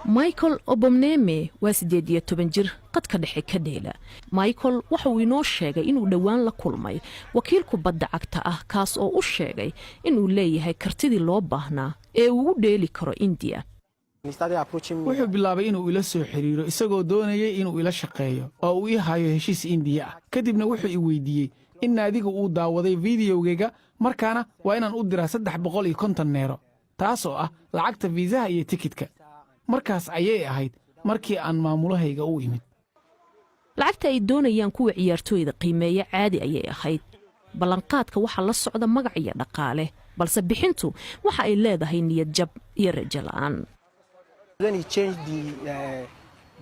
Michael Obomneme waa 18 jir qadka dhexe ka dheela. Michael waxa uu inoo sheegay inuu dhowaan la kulmay wakiil kubadda cagta ah, kaas oo u sheegay inuu leeyahay kartidii loo baahnaa ee uu u dheeli karo Indiya. Wuxuu bilaabay inuu ila soo xidhiiro, isagoo doonayay inuu ila shaqeeyo oo uu ii hayo heshiis Indiya ah. Kadibna wuxuu i weydiiyey in naadiga uu daawaday fiidiyowgayga, markaana waa inaan u diraa 350 neero, taasoo ah lacagta fiisaha iyo tikidka. Markaas ayay ahayd markii aan maamulahayga u imid. Lacagta ay doonayaan kuwa ciyaartooyda qiimeeya caadi ayay ahayd. Ballanqaadka waxaa la socda magac iyo dhaqaale, balse bixintu waxa ay leedahay niyad jab iyo rajo la'aan.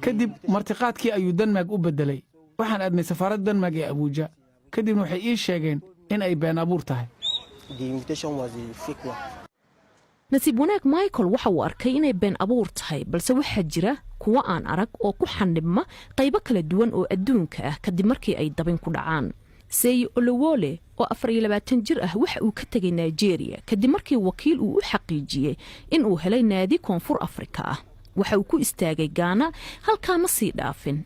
Kadib martiqaadkii ayuu Denmark u beddelay. Waxaan aadnay safaaradda Denmark ee Abuuja, kadibna waxay ii sheegeen in ay been abuur tahay. Nasiib wanaag, Michael waxa uu arkay inay been abuur tahay, balse waxaa jira kuwo aan arag oo ku xanibma qaybo kala duwan oo adduunka ah kadib markii ay dabin ku dhacaan. Seyi Olowole oo 24 jir ah waxa uu ka tegay Nigeria kadib markii wakiil uu u xaqiijiyey in uu helay naadi Koonfur Afrika ah. Waxa uu ku istaagay Gaana, halkaa ma sii dhaafin.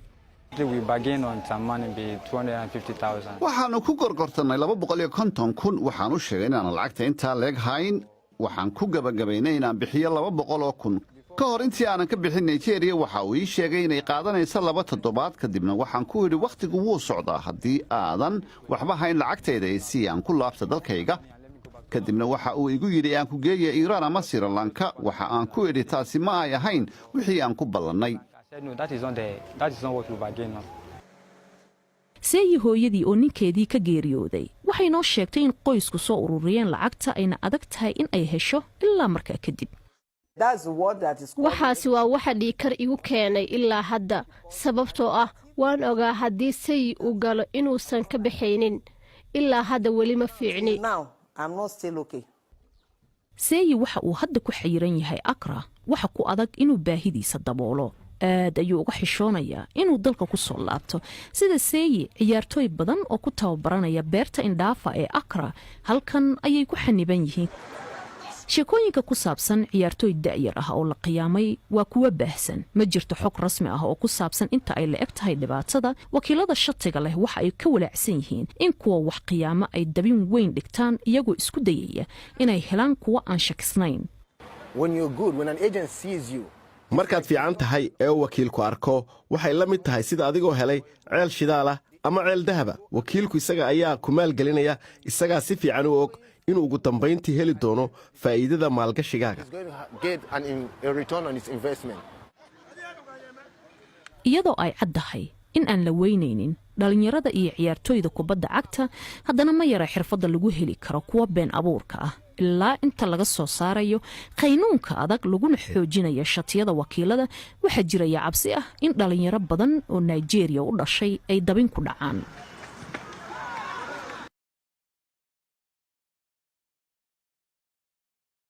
Waxaannu ku gorgortannay 250,000. Waxaan u sheegay inaanan lacagta intaa leeg hayn. Waxaan ku gebagabaynay inaan bixiyo 200,000. Ka hor intii aanan ka bixin Nigeriya, waxa uu ii sheegay inay qaadanayso 2 toddobaad. Kadibna waxaan ku idhi, wakhtigu wuu socdaa, haddii aadan waxba hayn lacagtayda ee si aan ku laabta dalkayga. Kadibna waxa uu igu yidhi, aan ku geeya Iiraan ama Sri Lanka. Waxa aan ku idhi, taasi ma ay ahayn wixii aan ku ballannay. Seeyi hooyadii oo ninkeedii ka geeriyooday waxay noo sheegtay in qoysku soo ururiyeen lacagta, ayna adag tahay in ay hesho ilaa markaa kadib. Waxaasi waa waxa dhiikar igu keenay ilaa hadda, sababtoo ah waan ogaa haddii Sayi uu galo inuusan ka baxaynin. Ilaa hadda weli ma fiicni. Seeyi waxa uu hadda ku xayiran yahay Akra. Waxa ku adag inuu baahidiisa daboolo. Aad ayuu uga xishoonayaa inuu dalka ku soo laabto. Sida Seeyi, ciyaartooy badan oo ku tababaranaya beerta Indhaafa ee Akra halkan ayay ku xaniban yihiin. Sheekooyinka ku saabsan ciyaartooy da'yar ah oo la qiyaamay waa kuwo baahsan. Ma jirto xog rasmi ah oo ku saabsan inta ay la eg tahay dhibaatada. Wakiilada shatiga leh waxa ay ka walaacsan yihiin in kuwa wax qiyaamo ay dabin weyn dhigtaan, iyagoo isku dayaya inay helaan kuwo aan shakisnayn. Markaad fiican tahay ee uu wakiilku arko, waxay la mid tahay sida adigoo helay ceel shidaalah ama ceel dahaba. Wakiilku isaga ayaa ku maalgelinaya, isagaa si fiican u og inuu ugu dambayntii heli doono faa'iidada maalgashigaaga. Iyadoo ay caddahay in aan la weynaynin dhallinyarada iyo ciyaartooyda kubadda cagta, haddana ma yara xirfadda lagu heli karo kuwa been abuurka ah. Ilaa inta laga soo saarayo qaynuunka adag laguna xoojinayo shatiyada wakiilada, waxaa jiraya cabsi ah in dhallinyaro badan oo Nigeria u dhashay ay dabin ku dhacaan.